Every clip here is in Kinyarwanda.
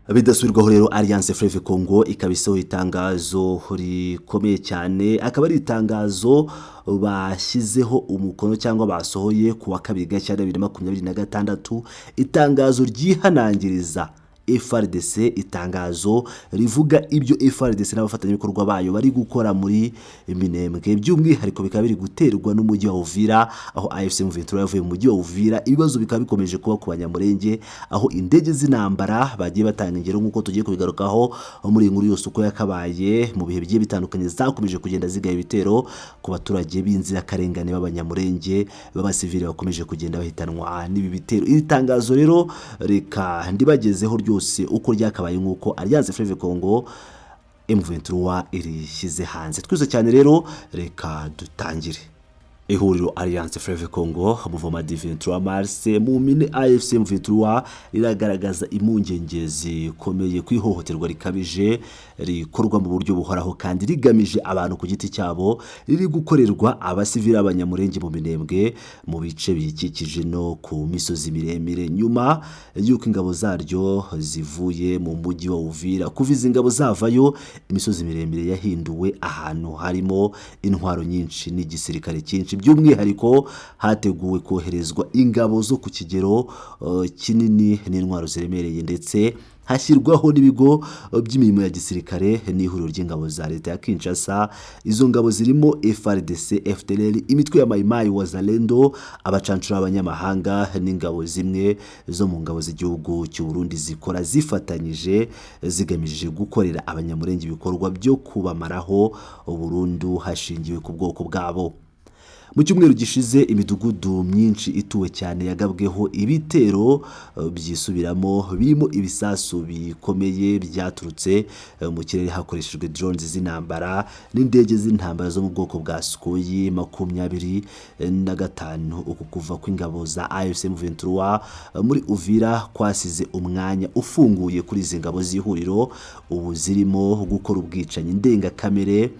Bidasubirwaho rero, Alliance Fleuve Congo ikaba isohoye itangazo rikomeye cyane, akaba ari itangazo bashyizeho umukono cyangwa basohoye ku wa 2 Gashyantare 2026, itangazo ryihanangiriza FARDC, itangazo rivuga ibyo FARDC n'abafatanyabikorwa bayo bari gukora muri Minembwe, by'umwihariko bikaba biri guterwa n'umujyi wa Uvira, aho AFC M23 yavuye mu mujyi wa Uvira. Ibibazo bikaba bikomeje kuba ku Banyamurenge, aho indege z'intambara bagiye batanga ingero, nk'uko tugiye kubigarukaho muri iyi nkuru yose uko yakabaye, mu bihe bigiye bitandukanye zakomeje kugenda zigaba ibitero ku baturage b'inzirakarengane b'Abanyamurenge b'abasivili bakomeje kugenda bahitanwa n'ibi bitero. Iri tangazo rero reka ndibagezeho ryose uko ryakabaye, nk'uko Alliance Fleuve Congo M23 irishyize hanze. Twese cyane rero, reka dutangire. Ihuriro Alliance Fleuve Congo, Mouvement du 23 Mars mu mpine AFC M23, riragaragaza impungenge zikomeye ku ihohoterwa rikabije rikorwa mu buryo buhoraho kandi rigamije abantu ku giti cyabo, riri gukorerwa abasivili b'Abanyamurenge mu Minembwe, mu bice biyikikije no ku misozi miremire, nyuma y'uko ingabo zaryo zivuye mu mujyi wa Uvira. Kuva izi ngabo zavayo, imisozi miremire yahinduwe ahantu harimo intwaro nyinshi n'igisirikare cyinshi. By'umwihariko hateguwe koherezwa ingabo zo ku kigero kinini n'intwaro ziremereye, ndetse hashyirwaho n'ibigo by'imirimo ya gisirikare n'ihuriro ry'ingabo za leta ya Kinshasa. Izo ngabo zirimo FARDC, FDLR, imitwe ya Mayimayi, Wazalendo, abacancuro b'abanyamahanga n'ingabo zimwe zo mu ngabo z'igihugu cy'u Burundi, zikora zifatanyije zigamije gukorera Abanyamurenge ibikorwa byo kubamaraho burundu hashingiwe ku bwoko bwabo. Mu cyumweru gishize, imidugudu myinshi ituwe cyane yagabweho ibitero byisubiramo birimo ibisasu bikomeye byaturutse mu kirere hakoreshejwe drones z'intambara n'indege z'intambara zo mu bwoko bwa Sukhoi 25. Uku kuva kw'ingabo za AFC M23 muri Uvira kwasize umwanya ufunguye kuri izi ngabo z'ihuriro, ubu zirimo gukora ubwicanyi ndengakamere,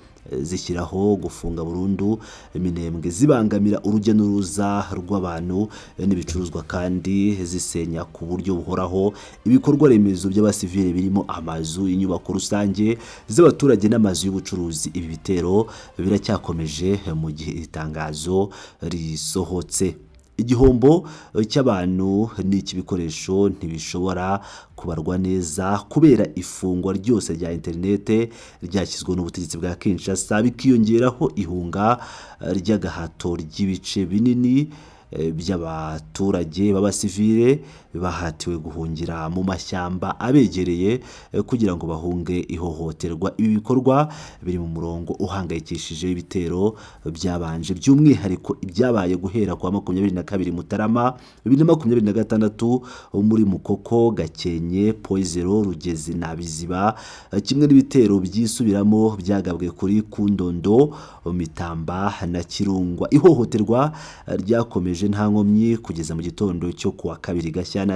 zishyiraho gufunga burundu Iminembwe, zibangamira urujya n'uruza rw'abantu n'ibicuruzwa, kandi zisenya ku buryo buhoraho ibikorwa remezo by'abasivile birimo amazu, inyubako rusange z'abaturage n'amazu y'ubucuruzi. Ibi bitero biracyakomeje mu gihe iri tangazo risohotse. Igihombo cy'abantu n'icy'ibikoresho ntibishobora kubarwa neza kubera ifungwa ryose rya interinete ryashyizweho n'ubutegetsi bwa Kinshasa, bikiyongeraho ihunga ry'agahato ry'ibice binini by'abaturage b'abasivile bahatiwe guhungira mu mashyamba abegereye kugira ngo bahunge ihohoterwa. Ibi bikorwa biri mu murongo uhangayikishije w'ibitero byabanje, by'umwihariko ibyabaye guhera ku wa 22 Mutarama 2026 muri Mukoko, Gakenke, Point Zéro, Rugezi na Biziba, kimwe n'ibitero byisubiramo byagabwe kuri Kundondo, Mitamba na Kirungwa. Ihohoterwa ryakomeje nta nkomyi kugeza mu gitondo cyo ku wa 2 Gashyantare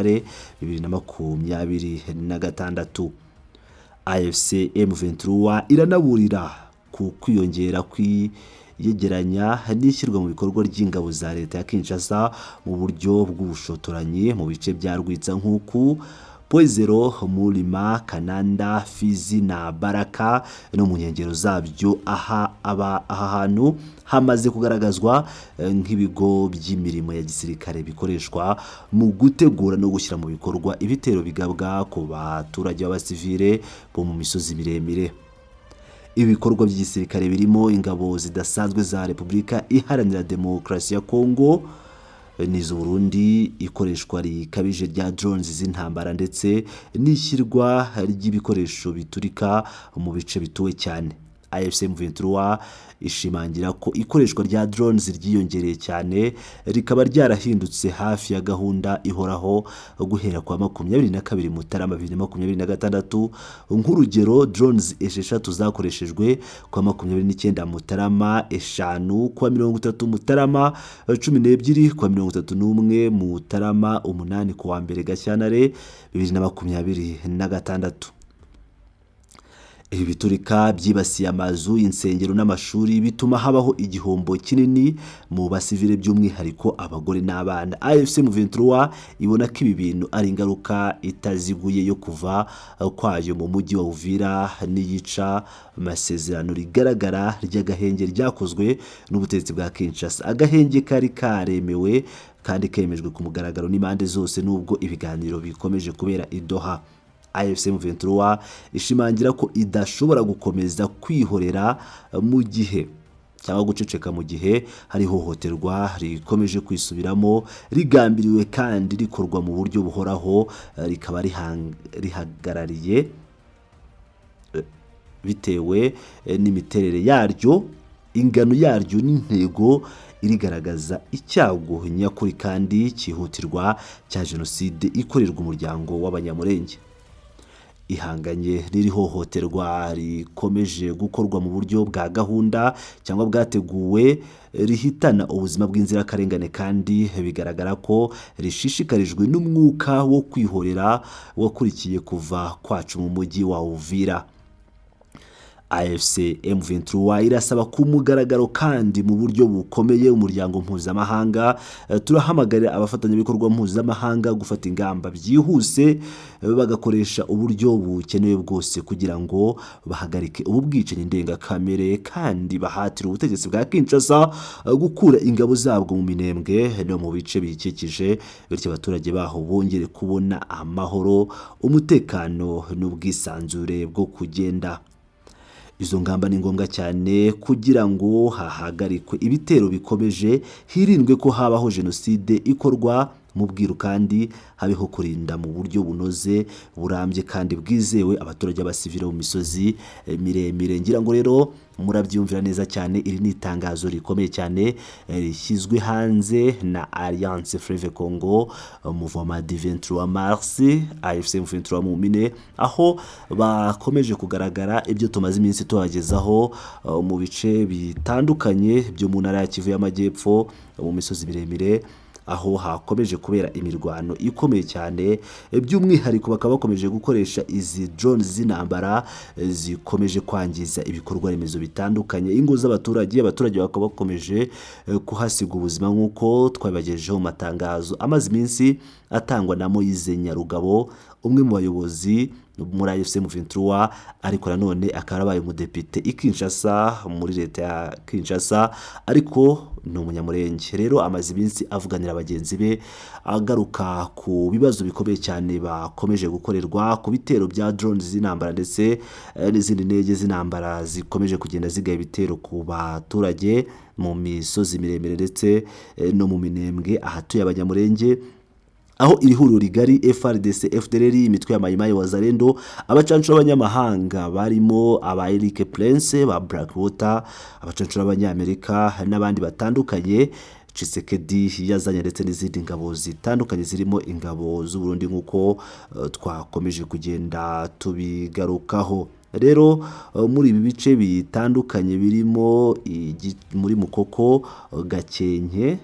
2026. AFC M23 iranaburira ku kwiyongera kw'iyegeranya n'ishyirwa mu bikorwa ry'ingabo za leta ya Kinshasa mu buryo bw'ubushotoranyi mu bice bya Rwitsankuku, Point Zéro, Mulima, Kananda, Fizi na Baraka no mu nkengero zabyo. Aha hantu hamaze kugaragazwa nk'ibigo by'imirimo ya gisirikare bikoreshwa mu gutegura no gushyira mu bikorwa ibitero bigabwa ku baturage b'abasivile bo mu misozi miremire. Ibikorwa by'igisirikare birimo ingabo zidasanzwe za Repubulika Iharanira Demokarasi ya Kongo n'iz'u Burundi, ikoreshwa rikabije rya drones z'intambara ndetse n'ishyirwa ry'ibikoresho biturika mu bice bituwe cyane. AFC M23 ishimangira ko ikoreshwa rya drones ryiyongereye cyane, rikaba ryarahindutse hafi ya gahunda ihoraho guhera kwa 22 Mutarama 2026. Nk'urugero, drones 6 zakoreshejwe kwa 29 Mutarama, 5 kwa 30 Mutarama, 12 kwa 31 Mutarama, 8 ku wa 1 Gashyantare 2026. Ibi biturika byibasiye amazu, insengero n'amashuri, bituma habaho igihombo kinini mu basivile, by'umwihariko abagore n'abana. AFC M23 ibona ko ibi bintu ari ingaruka itaziguye yo kuva kwayo mu mujyi wa Uvira n'iyica amasezerano rigaragara ry'agahenge ryakozwe n'ubutegetsi bwa Kinshasa. Agahenge kari karemewe kandi kemejwe ku mugaragaro n'impande zose, nubwo ibiganiro bikomeje kubera i Doha. AFC M23 ishimangira ko idashobora gukomeza kwihorera mu gihe cyangwa guceceka mu gihe hari ihohoterwa rikomeje kwisubiramo, rigambiriwe kandi rikorwa mu buryo buhoraho, rikaba rihagarariye bitewe n'imiterere yaryo, ingano yaryo n'intego irigaragaza icyago nyakuri kandi cyihutirwa cya jenoside ikorerwa umuryango w'Abanyamulenge. Ihanganye n'iri hohoterwa rikomeje gukorwa mu buryo bwa gahunda cyangwa bwateguwe, rihitana ubuzima bw'inzirakarengane, kandi bigaragara ko rishishikarijwe n'umwuka wo kwihorera wakurikiye kuva kwacu mu mujyi wa Uvira. AFC M23 irasaba ku mugaragaro kandi mu buryo bukomeye umuryango mpuzamahanga. Turahamagarira abafatanyabikorwa mpuzamahanga gufata ingamba byihuse, bagakoresha uburyo bukenewe bwose kugira ngo bahagarike ubu bwicanyi ndengakamere, kandi bahatire ubutegetsi bwa Kinshasa gukura ingabo zabwo mu Minembwe no mu bice biyikikije, bityo abaturage baho bongere kubona amahoro, umutekano n'ubwisanzure bwo kugenda. Izo ngamba ni ngombwa cyane kugira ngo hahagarikwe ibitero bikomeje, hirindwe ko habaho jenoside ikorwa mu bwiru, kandi habeho kurinda mu buryo bunoze, burambye kandi bwizewe abaturage b'abasivile mu misozi miremire. Ngira ngo rero murabyumvira neza cyane, iri ni itangazo rikomeye cyane rishyizwe hanze na Alliance Fleuve Congo, Mouvement du 23 Mars, AFC M23 mu mpine, aho bakomeje kugaragara ibyo tumaze iminsi tubagezaho mu bice bitandukanye byo mu ntara ya Kivu y'Amajyepfo, mu misozi miremire, aho hakomeje kubera imirwano ikomeye cyane. By'umwihariko bakaba bakomeje gukoresha izi drones z'intambara zikomeje kwangiza ibikorwa remezo bitandukanye, ingo z'abaturage, abaturage bakaba bakomeje kuhasiga ubuzima, nk'uko twabibagejejeho mu matangazo amaze iminsi atangwa na Moise Nyarugabo, umwe mu bayobozi muri AFC M23, ariko nanone akaba yarabaye umudepite i Kinshasa, muri leta ya Kinshasa, ariko ni Umunyamurenge. Rero amaze iminsi avuganira bagenzi be, agaruka ku bibazo bikomeye cyane bakomeje gukorerwa, ku bitero bya drones z'intambara ndetse n'izindi ndege z'intambara zikomeje kugenda zigaba ibitero ku baturage mu misozi miremire ndetse no mu Minembwe ahatuye Abanyamurenge, aho iri huriro rigari FARDC, FDLR, imitwe ya Mayimayi, Wazalendo, abacancuro b'abanyamahanga barimo aba Eric Prince ba Blackwater, abacancuro b'Abanyamerika n'abandi batandukanye Tshisekedi yazanye, ndetse n'izindi ngabo zitandukanye zirimo ingabo z'u Burundi, nk'uko twakomeje kugenda tubigarukaho. Rero muri ibi bice bitandukanye birimo muri Mukoko, Gakenke,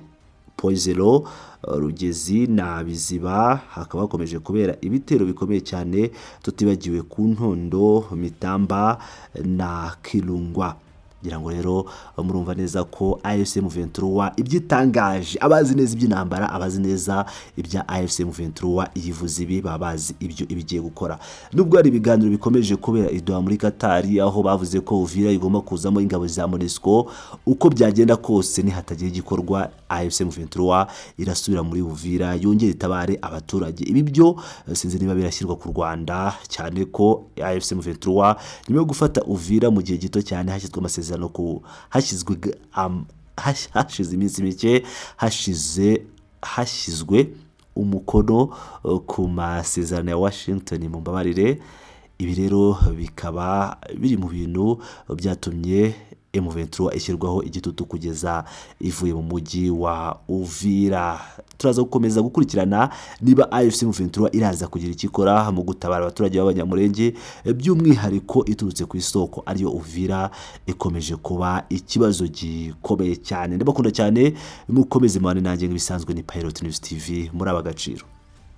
Poizero, Rugezi na Biziba, hakaba hakomeje kubera ibitero bikomeye cyane, tutibagiwe ku Ntondo, Mitamba na Kirungwa. Ngira ngo rero murumva neza ko AFC M23 ibyitangaje, abazi neza iby'intambara, abazi neza ibya AFC M23 yivuze ibi, baba bazi ibyo ibigiye gukora. Nubwo hari ibiganiro bikomeje kubera i Doha muri Qatar, aho bavuze ko Uvira igomba kuzamo ingabo za MONUSCO, uko byagenda kose nihatagira igikorwa AFC M23 irasubira muri Uvira yongere itabare abaturage. Ibi byo sinzi niba birashyirwa ku Rwanda, cyane ko AFC M23 nyuma yo gufata Uvira mu gihe gito cyane hashyizwe amasezerano ku hashyizwe hashize iminsi mike hashyizwe umukono ku masezerano ya Washington, mu mbabarire. Ibi rero bikaba biri mu bintu byatumye M23 ishyirwaho igitutu kugeza ivuye mu mujyi wa Uvira. Turaza gukomeza gukurikirana niba AFC M23 iraza kugira icyo ikora mu gutabara abaturage b'Abanyamurenge, by'umwihariko iturutse ku isoko ariyo Uvira ikomeje kuba ikibazo gikomeye cyane. Ndabakunda cyane, mukomeze mubane nanjye nk'ibisanzwe. Ni Pilot News TV, muri aba gaciro.